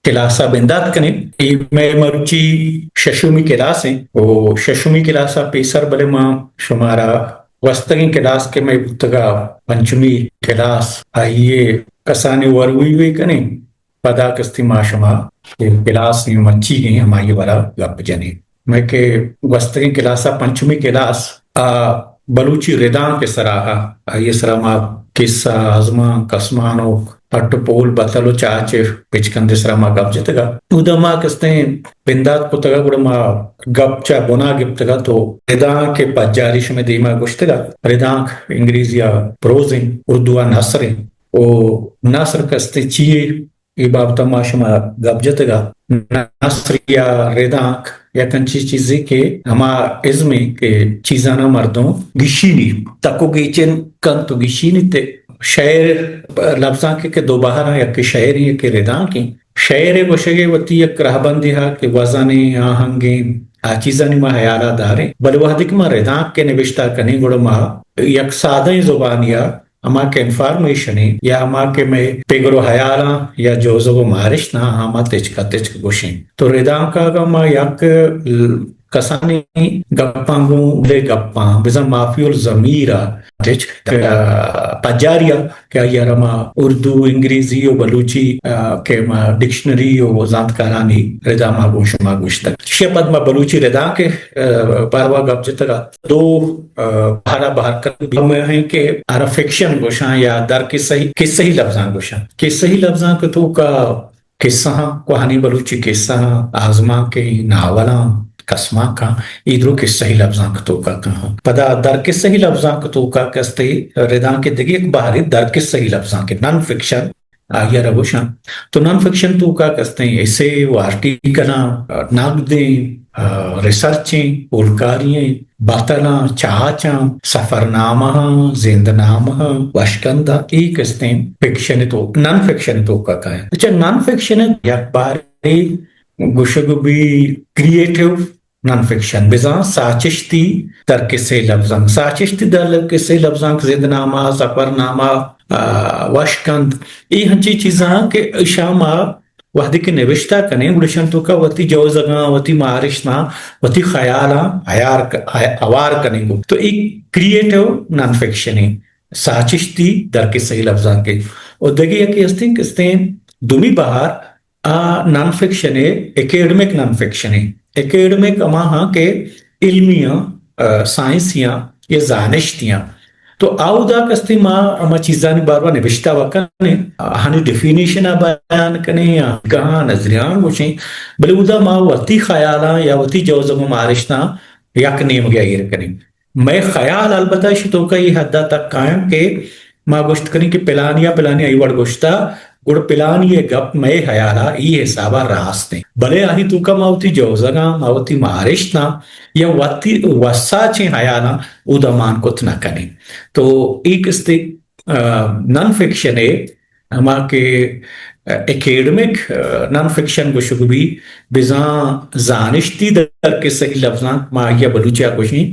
کلاس ءَ بندات کنیں۔ اے مئے مروچی ششمی کلاس ایں۔ او ششمی کلاس ءَ پیسر بلے ما شمارا گوستگیں کلاس کہ مئے بوتگ ءَ پنچمی کلاس، آئی ءِ کسانیں وروی وے کنیں۔ پدا کستی ما شما اے کلاس ایں مچی ایں ہمائی ءِ بارا گپ جنیں۔ مئے کہ گوستگیں کلاس ءَ پنچمی کلاس ءَ بلوچی ردانک ءِ سرا ءَ، آئی ءِ سرا ما کسہ، آزمانک، کسمانک، پٹ ءُ پول، بتل ءُ چاچ ءِ پچکند ءِ سرا ما گپ جتگ ءَ۔ اودا ما کستیں بندات کتگ ءَ، گڑا ما گپ چہ بنا گپتگ ءَ، تو ردانک ءِ پجاری شمئے دیما گوشتگ ءَ۔ ردانک انگریزی ءَ پروز ایں، اردو ءَ نثر ایں۔ او نثر کستیں چی اے؟ اے بابت ءَ ما شما گپ جتگ ءَ۔ نثر یا ردانک یک انچیں چیزے کہ ہما ازمے کہ چیزاناں مردم گشینی، تک ءُ گیچن کنت ءُ گشینی تے۔ شعر لبزانک کہ دو بہراں، یکے شعر ایں، یکے ردانک ایں۔ شعر ءِ گوشگ ءِ وتی یک رہبندے ہا کہ وزن ایں، آہنگ ایں، آ چیزانی ما ہیال ءَ داریں۔ بلے وہدے کہ ما ردانک ءِ نبشتہ کنیں، گڑا ما یک سادہیں زبانے ءَ ہما کہ انفارمیشن ایں یا ہما کہ مئے پگر ءُ ہیالاں یا جوزگ ءُ مارشتاں، ہما تچک ءَ تچک گوشیں۔ تو ردانک ءَ اگاں ما یک ل-، کسانیں گپاں گوں، لے گپاں، بزاں مافی الضمیر ءَ تچک، آ، پجاری ءَ کہ آئی ءَ را ما اردو، انگریزی ءُ بلوچی، آ، کہ ما ڈکشنری ءُ زانتکارانی ردا ما گوں شما گوشتگ۔ چشی ءَ پد ما بلوچی ردانک ءِ، آ، باروا گپ جتگ ءَ۔ دو، آ، بہر ءَ بہر کنگ بیت۔ ہمے ایں کہ آرا فکشن گوشاں یا در کسہی، کسہی لبزانک گوشاں۔ کسہی لبزانک ءِ توکا کسہاں، کوہنیں بلوچی کسہاں، آزمانکیں، ناولاں، کسمانکاں، اے درو کسہی لبزانک ءِ توکا کاہاں۔ پدا در کسہی لبزانک ءِ توکا کستے ردانک ءِ دگہ یک بہرے در کسہی لبزانک، نان فکشن، آئی ءَ را گوشاں۔ تو نان فکشن ءِ توکا کستیں ایسے و آرٹیکلاں، نگدیں، آ، ریسرچیں، پولکاری ایں، بتلاں، چاچاں، سفرنامہاں، زندنامہاں، وشکنداں، اے کستیں فکشن ءِ تو، نان فکشن ءِ توکا کایاں۔ اچھا، نان فکشن ءِ یک بارے گوشگ بی کریئیٹو نان فکشن، بزاں ساچشتی در کسہ لبزانک، ساچشتی در کسہ لبزانک، زندنامہ، سفرنامہ، آ، وشکند، اے ہنچیں چیزاں کہ اشاں ما وہدے کہ نبشتہ کنیں، گڑا اشاں توکا وتی جوزگاں، وتی مارشتاں، وتی خیالاں ہیار ک-، ہوار کنیں گوں۔ تو اے کریئیٹو نان فکشن ایں، ساچشتی در کسہ لبزانک ایں۔ و دگہ یکے ہستیں، کستیں دومی بہر، آ نان فکشن ایں، اکیڈمک نان فکشن ایں۔ اکیڈمک ہما ہاں کہ علمی آں، آ، سائنسی آں یا زانشتی آں۔ تو اودا کستے ما ہما چیزانی باروا نبشتہ و کنیں، آہانی ڈیفینیشن ءَ بیان کنیں یا گہاں نظریاں گوشیں، بلے اودا ما وتی خیالاں یا وتی جوزگ و مارشتاں یک نیمگے ءَ ایر کنیں۔ مئے خیال البتہ اشی توکا اے حد ءَ تک قائم کہ ما گوشت کنیں کہ پلانی ءَ پلانی ءَ اے وڑ گوشتہ، گڑا پلانی ءِ گپ مئے ہیال ءَ اے حساب ءَ راست ایں۔ بلے آہی توکا ما وتی جوزگاں، ما وتی مارشتاں یا وتی وساچیں ہیالاں اودا مان کت نہ کنیں۔ تو اے کستے، آ، نان فکشن ءِ ہما کہ، آ، اکیڈمک، آ، نان فکشن گوشگ بی، بزاں زانشتی در کسہی لبزانک ما آئی ءَ بلوچی ءَ گوشیں،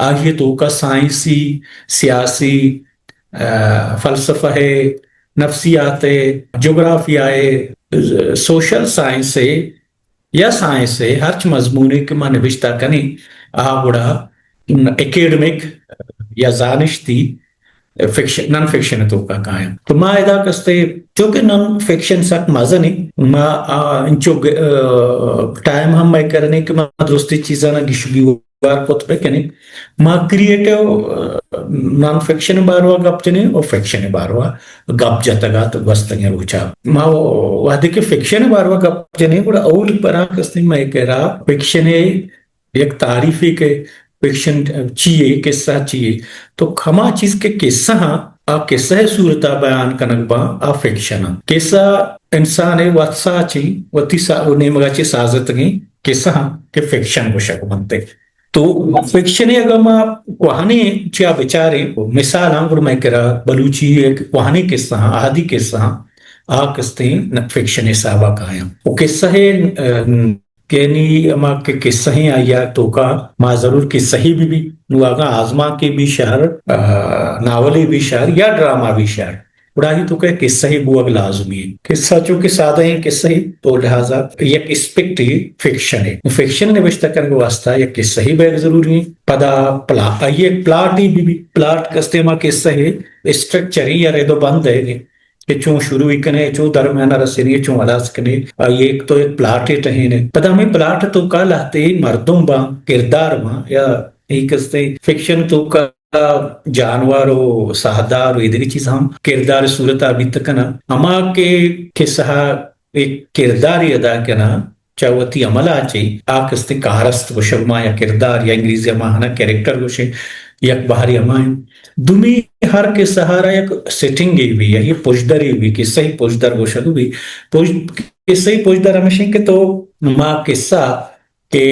آئی ءِ توکا سائنسی، سیاسی، آ، فلسفہ ءِ، نفسیات ءِ، جغرافیہ ءِ، سوشل سائنس ءِ یا سائنس ءِ ہرچ مضمونے کہ ما نبشتہ کنیں، آ گڑا اکیڈمک یا زانشتی فکشن، نان فکشن ءِ توکا کایاں۔ تو ما ادا کستے، چونکہ نان فکشن سک مزن ایں، ما آ انچو گ-، آ، ٹائم ہم مئے کرنے کہ ما درستی چیزاں گشگی وار کت بہ کنیں۔ ما کریئیٹو، آ، نان فکشن ءِ باروا گپ جنیں و فکشن ءِ باروا گپ جتگ ات گوستگیں روچا۔ ما وہدے کہ فکشن ءِ باروا گپ جنیں، گڑا اولی پراں کستیں مئے کرا فکشن ءِ یک تعریفے کہ فکشن چی یے، قصہ چی یے، تو ہما چیز کہ قصہ آں، آ قصہ ءِ صورت ءَ بیان کنگ باں، آ فکشن آں۔ قصہ انسان ءِ وت ساچیں، وتی سا-، نیمگا چہ سازتگیں قصہ آں کہ فکشن گوشگ بنت۔ تو فکشن ءَ اگاں ما کوہنیں چیا بچاریں، مثالاں گڑا مئے کرا بلوچی ءِ کوہنیں قصہ آں، اہدی قصہ آں، آ کستیں فکشن ءِ حساب ءَ کایاں۔ و قصہ ءِ، آ، کہ نی ہما کہ قصہ ایں آئی ءِ توکا ما ضرور قصہ ہی بہ بی، نوں اگاں آزمانکے بی شر، آ، ناولے بی شر یا ڈرامہ بی شر، گڑا آئی توکا یک قصہ ئے بوگ لازمی ایں۔ قصہ چونکہ سادہ ایں قصہ ئے، تو لہذا یک اسپیکٹ ئے فکشن ایں۔ فکشن نبشتہ کنگ واسطہ یک قصہ ئے بیگ ضروری ایں۔ پدا پلا-، آئی یک پلاٹ ئے بی بی، پلاٹ کستے ہما قصہ ئے اسٹرکچر ایں یا رد و بند ایں کہ چون شروع ئے کنے، چون درمیان ءَ رسینے، چون ہلاس کنے، آئی یک تو یک پلاٹ ئے ٹہینے۔ پدا ہمے پلاٹ توکا لہتے مردم باں، کردار باں، یا اے کستے فکشن توکا جانور و ساہدار و ایدگہ چیز ہم کردار صورت ءَ بیت کناں۔ ہما کہ قصہ ءَ یک کردارے ادا کناں چہ وتی عمل ءَ چہ، آ کستے کارست گوشگ باں یا کردار، یا انگریزی ءَ ما ہنا کریکٹر گوشیں، یک بہرے ہما ایں۔ دومی ہر قصہ ءَ را یک سیٹنگے بی یا یک پژدرے بی، قصہ ئے پژدر گوشگ بی۔ پژ-، قصہ ئے پژدر ہمیش ایں کہ تو ہما قصہ کہ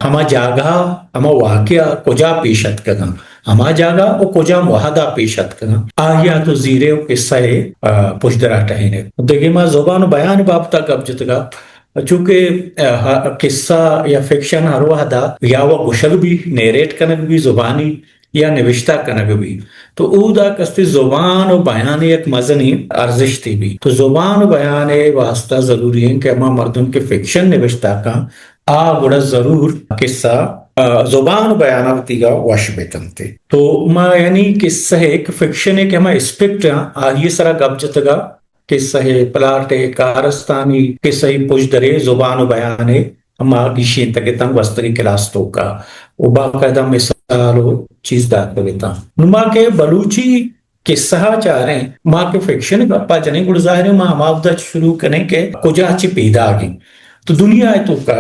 ہما جاگہ، ہما واقعہ کجا پیش اتکگاں، ہما جاگہ و کجام وہدا پیش اتکگاں، آہیا تو زیرے و قصہ ئے، آ، پژدرا ٹہینے۔ دگہ ما زبان و بیان بابتا گپ جتگا، چونکہ، آ، ہا-، قصہ یا فکشن ہر وہدا یا و گوشگ بی، نیریٹ کنگ بی زبانی، یا نبشتہ کنگ بی، تو اودا کستے زبان و بیان یک مزنیں ارزشتے بی۔ تو زبان و بیان واسطہ ضروری ایں کہ ہما مردم کہ فکشن نبشتہ کن، آ گڑا ضرور قصہ، آ، زبان و بیان وتیگا وش بکنتے۔ تو ما یعنی قصہ ئے کہ فکشن ئے کہ ہما اسپیکٹ ایں، آئی سرا گپ جتگا، قصہ ئے پلاٹ ئے، کارستانی قصہ ئے پژدرے، زبان و بیان ئے، ہما گیشینتگ اتاں گوستگیں کلاس توکا و باقاعدہ مثال و چیز داتگ اتاں۔ نوں ما کہ بلوچی قصہ ءَ چاریں، ما کہ فکشن ءِ گپا جنیں، گڑا ظاہر ایں ما ہما وہدا چہ شروع کنیں کہ کجا چہ پیداگ ایں۔ تو دنیا ءِ توکا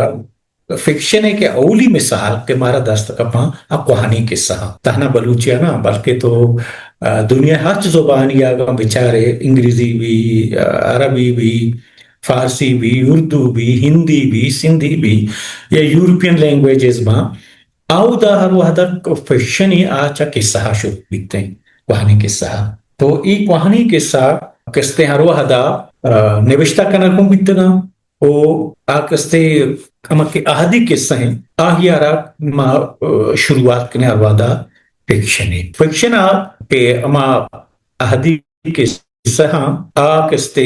فکشن ءِ کہ اولی مثال کہ مارا دست کپاں، آ کوہنیں قصہ آں۔ تہنا بلوچی ءَ نہ، بلکہ تو، آ، دنیا ءِ ہرچ زبانی ءَ اگاں بچارے، انگریزی بی، آ، عربی بی، فارسی بی، اردو بی، ہندی بی، سندھی بی، یا یورپین لینگویجز باں، اودا ہر وہدا فکشن ئے آ چہ قصہ ءَ شروع بیتیں، کوہنیں قصہ ءَ۔ تو اے کوہنیں قصہ کستے ہر وہدا، آ، نبشتہ کنگ ہوں بیتگاں۔ و آ کستے ہما کہ اہدی قصہ ایں، آہیا را ما، آ، شروعات کنیں ہر وہدا فکشن ئے۔ فکشن ءَ کہ ہما اہدی قصہ آں، آ کستے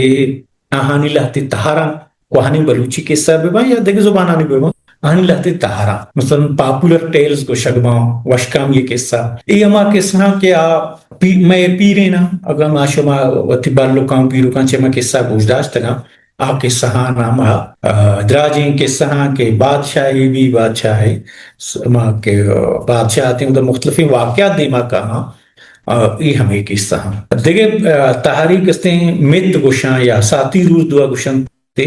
آہانی لہتے تہراں، کوہنیں بلوچی قصہ بہ باں یا دگہ زبانانی بہ باں، آہانی لہتے تہراں، مثلاً پاپولر ٹیلز گوشگ باں، وشکامی قصہ۔ اے ہما قصہ آں کہ آ پی-، مئے پیریناں، اگاں ما شما وتی بلکاں پیرکاں چہ ہما قصہ گوش داشتگاں، آ قصہاں نام آ، آ، دراجیں قصہاں کہ بادشاہے بی، بادشاہے س-، ما کہ، آ، بادشاہ آتیں، اودا مختلفیں واقعات دیما کاہاں، آ، اے ہمے قصہاں۔ دگہ، آ، تہاری کستیں مت گوشاں یا اساطیر اردو ءَ گوشنت۔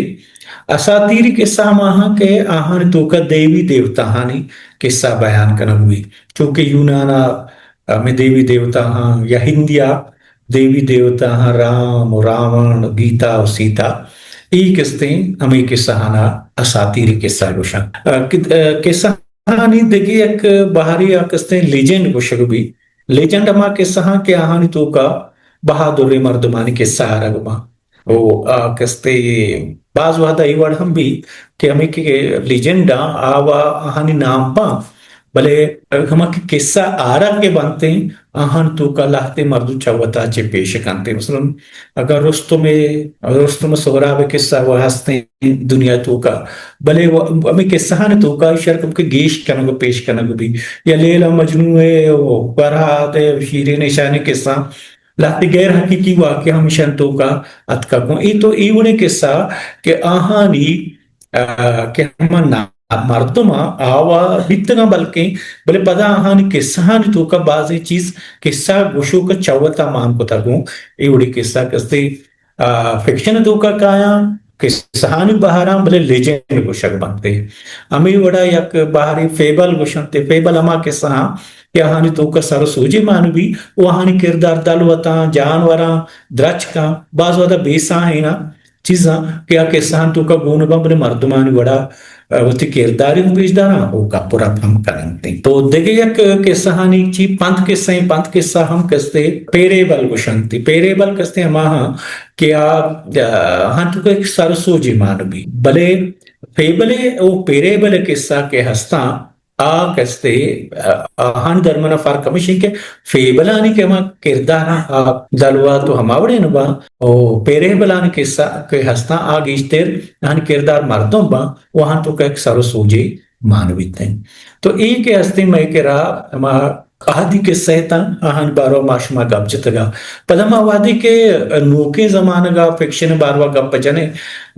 اساطیری قصہ ہماہاں کہ آہانی توکا دیوی دیوتاہانی قصہ بیان کنگ بی۔ چونکہ یونانا ہمے دیوی دیوتاہاں یا ہندیا دیوی دیوتاہاں رام و راون، گیتا و سیتا، اے کستیں ہمے قصہانا اساطیری قصہ گوشاں۔ آ، ک-، آ، قصہانی دگہ یک بہرے آ کستیں لیجنڈ گوشگ بی۔ لیجنڈ ہما قصہاں کہ آہانی توکا بہادریں مردمانی قصہ آرگ باں۔ و آ کستے باز وہدا اے وڑ ہم بی کہ ہمے کہ لیجنڈ آں، آ و آہانی نام پاں، بلے ہما کہ قصہ آرگ کہ بنتیں، آہان توکا لہتے مردم چہ وتا چہ پیش کنتیں۔ مثلاً اگاں رستم، رستم سہراب قصہ و ہستیں دنیا توکا، بلے و-، ہمے قصہانی توکا شر کم کہ گیش کنگ و پیش کنگ بی، یا لیلا مجنو ءِ و فرہاد ءِ و شیرین ءِ، اشانی قصہ لہتے غیر حقیقی واقعہ ہم اشانی توکا اتکگ اوں۔ اے تو اے وڑیں قصہ کہ آہانی، آ، کہ ہما نا-، مردماں آوا بیتگاں بلکیں، بلے پدا آہانی قصہانی توکا بازیں چیز قصہ گوشوک چہ وتا مان کتگ اوں۔ اے وڑیں قصہ کستے، آ، فکشن توکا کایاں، قصہانی بہراں، بلے لیجنڈ گوشگ بنتے۔ ہمے وڑا یک بہرے فیبل گوشنتے۔ فیبل ہما قصہ آں کہ آہانی توکا سر و سوجے مان بی و آہانی کردار دلوتاں، جانوراں، درچکاں، باز وہدا بے ساہیناں چیزاں کہ آ قصہانی توکا گون باں، بلے مردمانی وڑا، آ، وتی کردارے ہم پیش داراں و گپ و رپ ہم کننت۔ تو دگہ یک قصہانی چی پنت قصہ ایں، پنت قصہ ہم کستے پیریبل گوشنت۔ پیریبل کستے ہماہاں کہ آ، آ، آہانی توکا یک سر و سوجے مان بی۔ بلے فیبلے و پیریبل قصہ کہ ہستاں، آ کستے، آ، آہانی درمیان ءَ فرق ہمیش انت کہ فیبلانی کہ ہما کرداراں آ دلوت و ہما وڑیں باں، و پیرہبلانی قصہ کہ ہستاں آ گیشتر آہانی کردار مردم باں و آہانی توکا یک سر و سوجے مان بیت انت۔ تو اے کہ ہستیں مئے کرا ہما عہدی قصہ اتاں، آہانی بارو ما شما گپ جتگا۔ پدا ما وہدے کہ نوکیں زمانگا فکشن باروا گپ جنیں،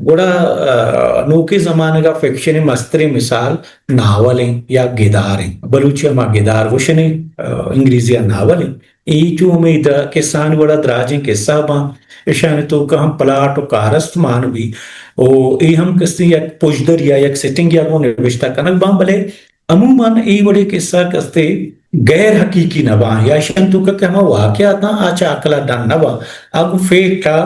گڑا، آ، نوکیں زمانگا فکشن مستریں مثال ناول انت یا گدار انت۔ بلوچی ءَ ما گدار گوشنیں، آ، انگریزی ءَ ناول انت۔ اے چو ہمے د-، قصہانی وڑا دراجیں قصہ باں، اشانی توکا ہم پلاٹ و کارست مان بی، و اے ہم کستے یک پژدر یا یک سیٹنگ یا گوں نبشتہ کنگ باں، بلے عموماً اے وڑیں قصہ کستے غیر حقیقی نہ باں، یا اشانی توکا کہ ہما واقعاتاں آ چہ عقل ءَ ڈن نہ باں، آ گوں فیک ءَ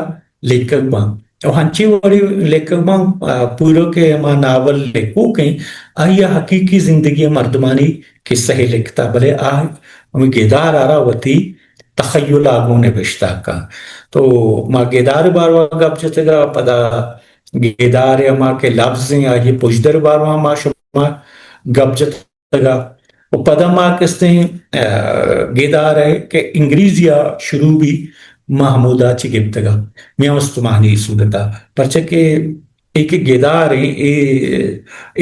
لیکگ باں۔ و ہنچیں وڑے لیکگ باں، آ، پورو کہ ہما ناول لیکوک ایں، آئی ءَ حقیقی زندگی ءِ مردمانی قصہ ءَ لکھتا، بلے آ ہمے گدار ءَ را وتی تخیل ءَ گوں نبشتہ کن۔ تو ما گدار ءِ باروا گپ جتگا، پدا گدار ءِ ہما کہ لفظ ایں، آئی ءِ پژدر ءِ باروا ما شما گپ جت۔ ءَ و پدا ما کستیں، آ، گدار ءَ کہ انگریزی ءَ شروع بی، ما ہمودا چہ گپتگ ءَ میاں استمانی صورت ءَ، پرچا کہ اے کہ گدار ایں، اے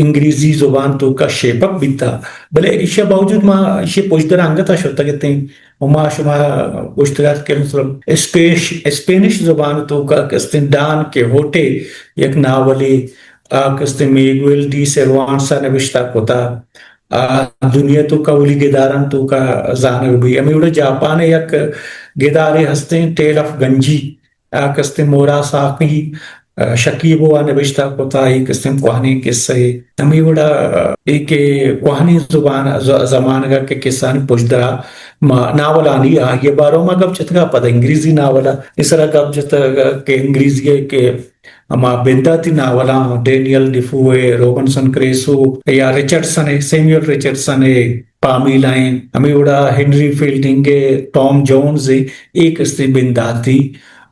انگریزی زبان توکا شیپک بیتا، بلے ایشی ءَ باوجود ما ایشی پژدر ءَ انگت ءَ شتگ اتیں و ما شما گوشتگ ات کہ مثلاً اسپیش-، اسپینش زبان توکا کستیں ڈان کیہوٹے یک ناولے، آ کستیں میگوئل ڈی سیروانس ءَ نبشتہ کتا۔ آ، دنیا توکا اولی گداران توکا زانگ بی۔ ہمے وڑا جاپان ءِ یک گدارے ہستیں، ٹیل آف گنجی، آ کستیں موراساکی، آ، شکیبو ءَ نبشتہ کتا، اے کستیں کوہنیں قصہ اے۔ ہمے وڑا اے کہ کوہنیں زبان، ز-، زمانگا کہ قصہانی پژدرا ما ناولانی آئی ءِ بارو ما گپ جتگا، پدا انگریزی ناولا اے سرا گپ جتگا کہ انگریزی ءِ کہ ہما بنداتی ناولاں ڈینیل ڈیفو ءِ، روبنسن کریسو یا رچرڈسن ءِ، سیموئل رچرڈسن ءِ، پامیلا ایں، ہمے وڑا ہنری فیلڈنگ ءِ، ٹام جونز ءِ، اے کستیں بنداتی،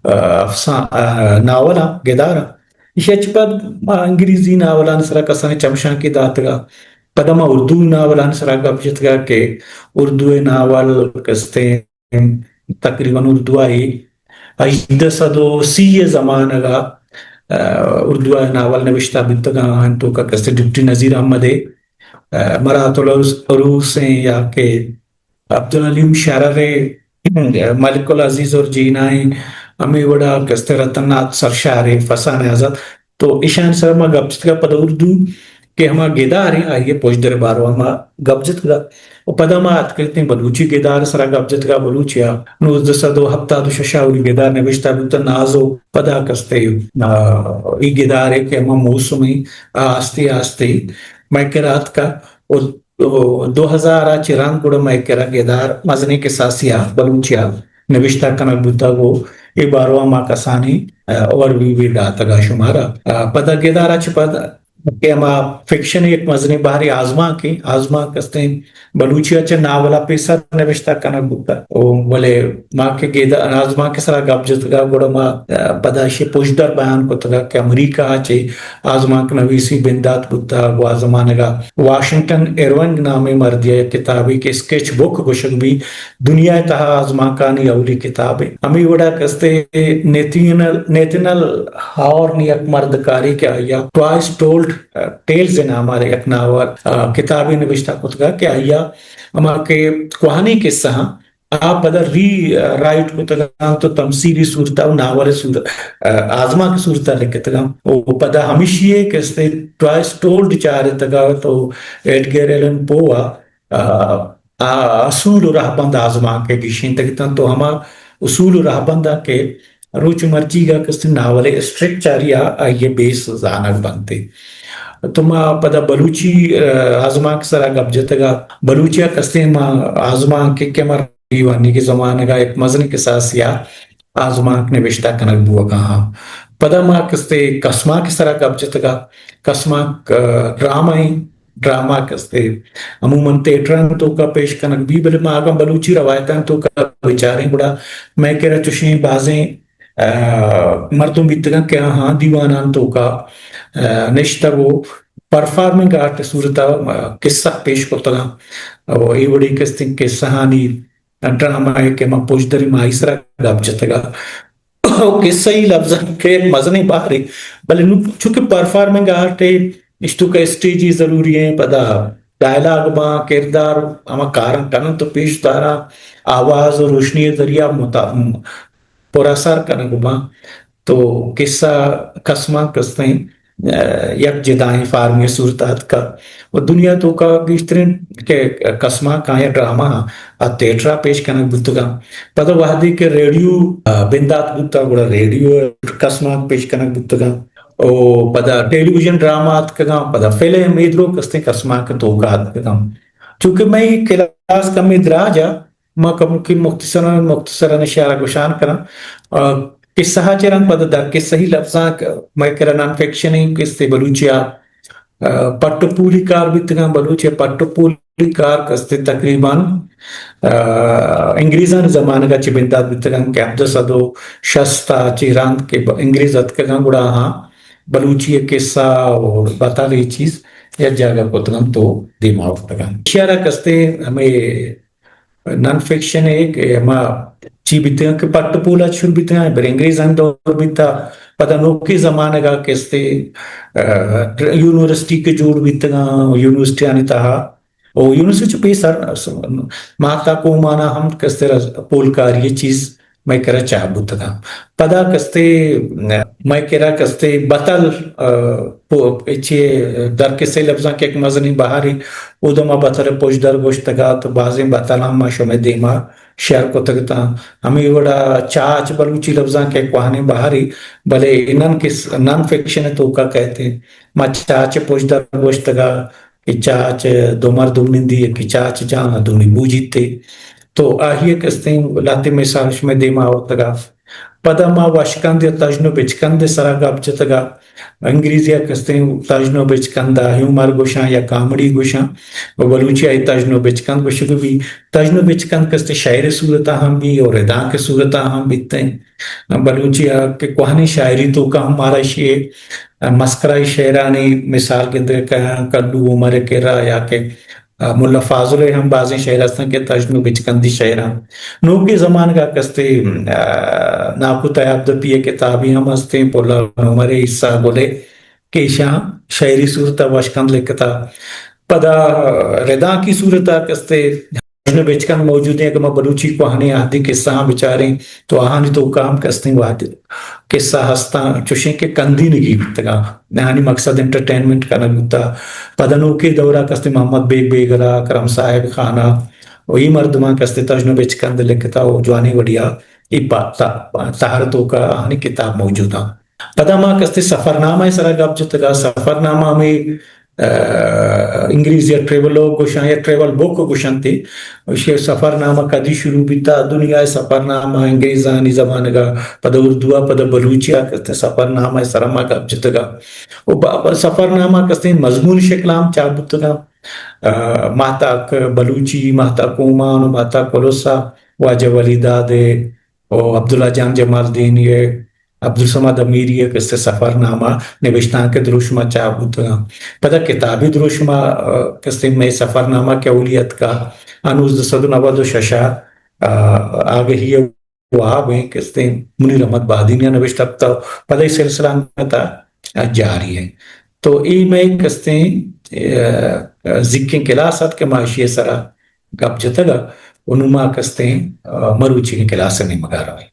آ، افسان-، آ، ناولاں، گداراں۔ ایشی ءَ چہ پد ما انگریزی ناولانی سرا کسانیں چمشانکے داتگ ءَ۔ پدا ما اردو ناولانی سرا گپ جتگ ءَ کہ اردو ءِ ناول کستیں تقریباً اردو ءَ اے ہژدہ سد و سی ءِ زمانگ ءَ، آ، اردو ءَ ناول نبشتہ بیتگ آں، آہانی توکا کستے ڈپٹی نذیر احمد ءِ، آ، مرات العروس، عروس ایں یا کہ عبدالعلیم شرر ءِ، ملک العزیز اور جینا ایں، ہمے وڑا کستے رتن ناتھ سرشار ءِ، فسانہ آزاد۔ تو ایشانی سرا ما گپ جتگ ءَ پدا اردو کہ ہما گدار ایں، آئی ءِ پژدر ءِ باروا ما گپ جتگ ءَ۔ و پدا ما اتکگتیں بلوچی گدار ءِ سرا گپ جتگ ءَ، بلوچی ءَ نوزدہ سد و ہپتاد و شش ءَ اولی گدار نبشتہ بوتہ ناز، و پدا کستے، آ، اے گدار ءِ کہ ہما موسم ایں، آ آستے آستے مئے کرا اتکہ و و دو ہزار ءَ چہ رند گڑا مئے کرا گدار مزنیں کساسے ءَ بلوچی ءَ نبشتہ کنگ بوتگ و اے باروا ما کسانیں، آ، اوور ویو ئے داتگ ءَ شمارا۔ آ، پدا گدار ءَ چہ پد کہ ہما فکشن ءِ یک مزنیں بہرے آزمانک ایں، آزمانک کستیں بلوچی ءَ چہ ناول ءَ پیسر نبشتہ کنگ بوتگ و بلے ما کہ گد-، آزمانک ءِ سرا گپ جتگ ءَ گڑا ما، آ، پدا ایشی پژدر بیان کتگ ءَ کہ امریکہ ءَ چہ آزمانک نویسی بندات بوتگ و آ زمانگ ءَ واشنگٹن ایرونگ نامیں مردے ءِ یک کتابے کہ اسکیچ بک گوشگ بی، دنیا ءِ تہا آزمانکانی اولی کتابے۔ ہمے وڑا کستے نیتھنل، نیتھنل ہارن یک مردکارے کہ آئی ءَ ٹوائز ٹولڈ ٹیلز ءِ نام ءَ یک ناول، آ، کتابے نبشتہ کتگ ءَ کہ آئی ءَ ہما کہ کوہنیں قصہ آں، آ پدا ری رائٹ کتگ انت و تمثیلی صورت ءَ و ناول ءِ صورت، آزمانک ءِ صورت ءَ لکتگ انت۔ و پدا ہمیشی ءَ کہ استے ٹوائس ٹولڈ چارتگ ات و ایڈگر ایلن پو ءَ، آ، آ اصول و رہبند آزمانک ءَ گیشینتگ اتنت و ہما اصول و رہبند ءَ کہ روچ مرچیگ ءَ کستیں ناول ءِ اسٹرکچر یا آئی ءِ بیس زانگ بنت۔ تو ما پدا بلوچی، آ، آزمانک ءِ سرا گپ جتگ ءَ، بلوچی ءَ کستیں ما آزمانک کہ ما دیوانیگ ءِ زمانگ ءَ یک مزنیں کساسے ءَ آزمانک نبشتہ کنگ بوگ ءَ آں۔ پدا ما کستے کسمانک ءِ سرا گپ جتگ ءَ۔ کسمانک، آ، ڈرامہ ایں، ڈرامہ کستے عموماً تھیٹرانی توکا پیش کنگ بی، بلے ما اگاں بلوچی روایتانی توکا بچاریں گڑا مئے کرا چوشیں بازیں، آ، مردم بیتگ انت کہ آہاں دیوانانی توکا آ، نشتگ و پرفارمنگ آرٹ صورت ء، آ، قصہ پیش کرتگاں۔ و اے وڑی کستیں قصہانی ڈرامہ ء کہ ما پشدری ماہی سرا گپ جتگا۔ و قصہ ای لفظاں کہ یک مزنیں بہرے، بلے نوں چونکہ پرفارمنگ آرٹ ء اشتوک ء اسٹیجی ضروری ہیں، پدا ڈائلاگ باں، کردار ہما کاراں کنن تو پیش داراں، آواز و روشنی ء ذریعہ متا-، پر اثر کنگ باں۔ تو قصہ کسمانک کستیں، آ، یک جدائیں فارمی صورت اتکا۔ و دنیا توکا گیشترین کہ کسمانک آیا ڈرامہ آ تھیٹرا پیش کنگ بوتگاں۔ پدا وہدے کہ ریڈیو، آ، بندات بوتا، گڑا ریڈیو کسمانک پیش کنگ بوتگاں۔ او پدا ٹیلی ویژن ڈرامہ اتکگاں، پدا فلم، اے درو کستیں کسمانک توکا اتکگاں۔ چونکہ مئے کلاس کمے دراج ء، ما کموکیں مختصراً، مختصراً اشارہ گوشان کناں۔ آ، قصہ ء چہ رند پدا در قصہی لفظاں ک-، مئے کرا نان فکشن ء قصے بلوچی ء، آ، پٹ و پولی کار بیتگاں، بلوچی ء پٹ و پولی کار کستے تقریباً، آ، انگریزانی زمانگ ء چہ بندات بیتگاں کہ ہپدہ سد و شست ء چہ رند کہ ب-، انگریز اتکگاں گڑا ہاں بلوچی ء قصہ و بتل اے چیز یک جاگہ کتگاں تو دیما آورتگاں۔ اشارہ کستے ہمے نان فکشن ء کہ ہما چی بیتگاں کہ پٹ پول ء شروع بیتگاں، بلے انگریزانی دور بیتا، پدا نوکیں زمانگ ء کہ استے، آ، یونیورسٹی کہ جوڑ بیتگاں، یونیورسٹیانی تہا، او یونیورسٹی چہ پیسر ماتا کومانا ہم کہ استے پولکاری چیز مئے کرا چاپ بوتگاں۔ پدا کہ استے مئے کرا کہ استے بتل، آ، پو-، چے در کسے لفظاں کہ یک مزنیں بہرے، اودما بتل پژدر گوشتگا تو بازیں بتلاں ما شمئے دیما شیئر کتگ اتاں۔ ہمے وڑا چاچ بلوچی لفظاں کہ کوہنیں بہرے، بلے نان کس-، نان فکشن ء توکا کئیت۔ ما چاچ پژدر گوشتگا کہ چاچ دو مردم نندی، یکے چاچ جان ء دومی بوجیتے۔ تو آہی ء کستیں لہتے مثال شمئے دیما آورتگا۔ پدا ما وشکند یا تژن و بچکند ء سرا گپ جتگا۔ انگریزی ء کستیں تژن و بچکند ء ہیومر گوشاں یا کامڈی گوشاں، و بلوچی ء اے تژن و بچکند گوشگ بی۔ تژن و بچکند کستیں شعر صورت ء ہم بی اور ردانک صورت ء ہم بیتیں۔ بلوچی ء کہ کوہنیں شاعری توکا ہم مارا اشی مسخرہ شعرانی مثال گندگ کہاں، کلو عمر ء کرا یا کہ آ، ملا فاضل ء ہم بازیں شعر ہستاں کہ تژن و بچکندی شعراں۔ نوکیں زمانگ ء کستے، آ، ناکو تیاب دپی ء کتابے ہم ہستیں، پل عمر ء عیسیٰ گل ء کہ ایشاں شعری صورت ء وشکند لکھتا۔ پدا ردانکی صورت ء کستے تژن و بچکند موجود ہیں کہ ما بلوچی کوہنیں عہدی قصہ ہم بچاریں تو آہانی توکا ہم کستیں وہد قصہ ہستاں، چوشیں کہ کندینگی بیتگاں، آہانی مقصد انٹرٹینمنٹ کنگ بوتا۔ پدا نوکیں دورا کستے محمد بیگ بیگلا، کرم صاحب خانا و اے مردماں کستے تژن و بچکند لکھتا و جوانیں وڑیا اے پا-، تا-، تہر توکا آہانی کتاب موجوداں۔ پدا ما کستے سفرنامہ ء سرا گپ جتگا، سفرنامہ ہمے آ، انگریزی ء ٹریولوگ گوشاں یا ٹریول بک گوشنت۔ ایشی ء سفرنامہ کدی شروع بیتا؟ دنیا ء سفرنامہ انگریزانی زمانگ ء، پدا اردو ء، پدا بلوچی ء کستے سفرنامہ ء سرا ما گپ جتگ ء۔ و با-، سفرنامہ کستے مضمون شکل ء ہم چاپ بوتگ ء۔ آ، ماہتاک بلوچی، ماہتاک اومان و ماہتاک الس ء واجہ ولی داد ء و عبداللہ جان جمالدینی ء عبدالصمد امیری ء کستے سفرنامہ نبشتانک ء دروشم ء چاپ بوتگاں۔ پدا کتابی دروشم ء، آ، کستے مئے سفرنامہ کہ اولی اتکا، آ نوزدہ سد و نود و شش ء، آ، آگہی ء واب ایں کستے منیر احمد بادینی ء نبشتہ کتا۔ پدا اے سلسلہ انگت ء جاری ایں۔ تو اے مئے کستے، آ، زیکیں کلاس ات کہ ما اشی ء سرا گپ جتگ ء، و نوں ما کستیں، آ، مروچیگیں کلاس ء نیمگ ء رویں۔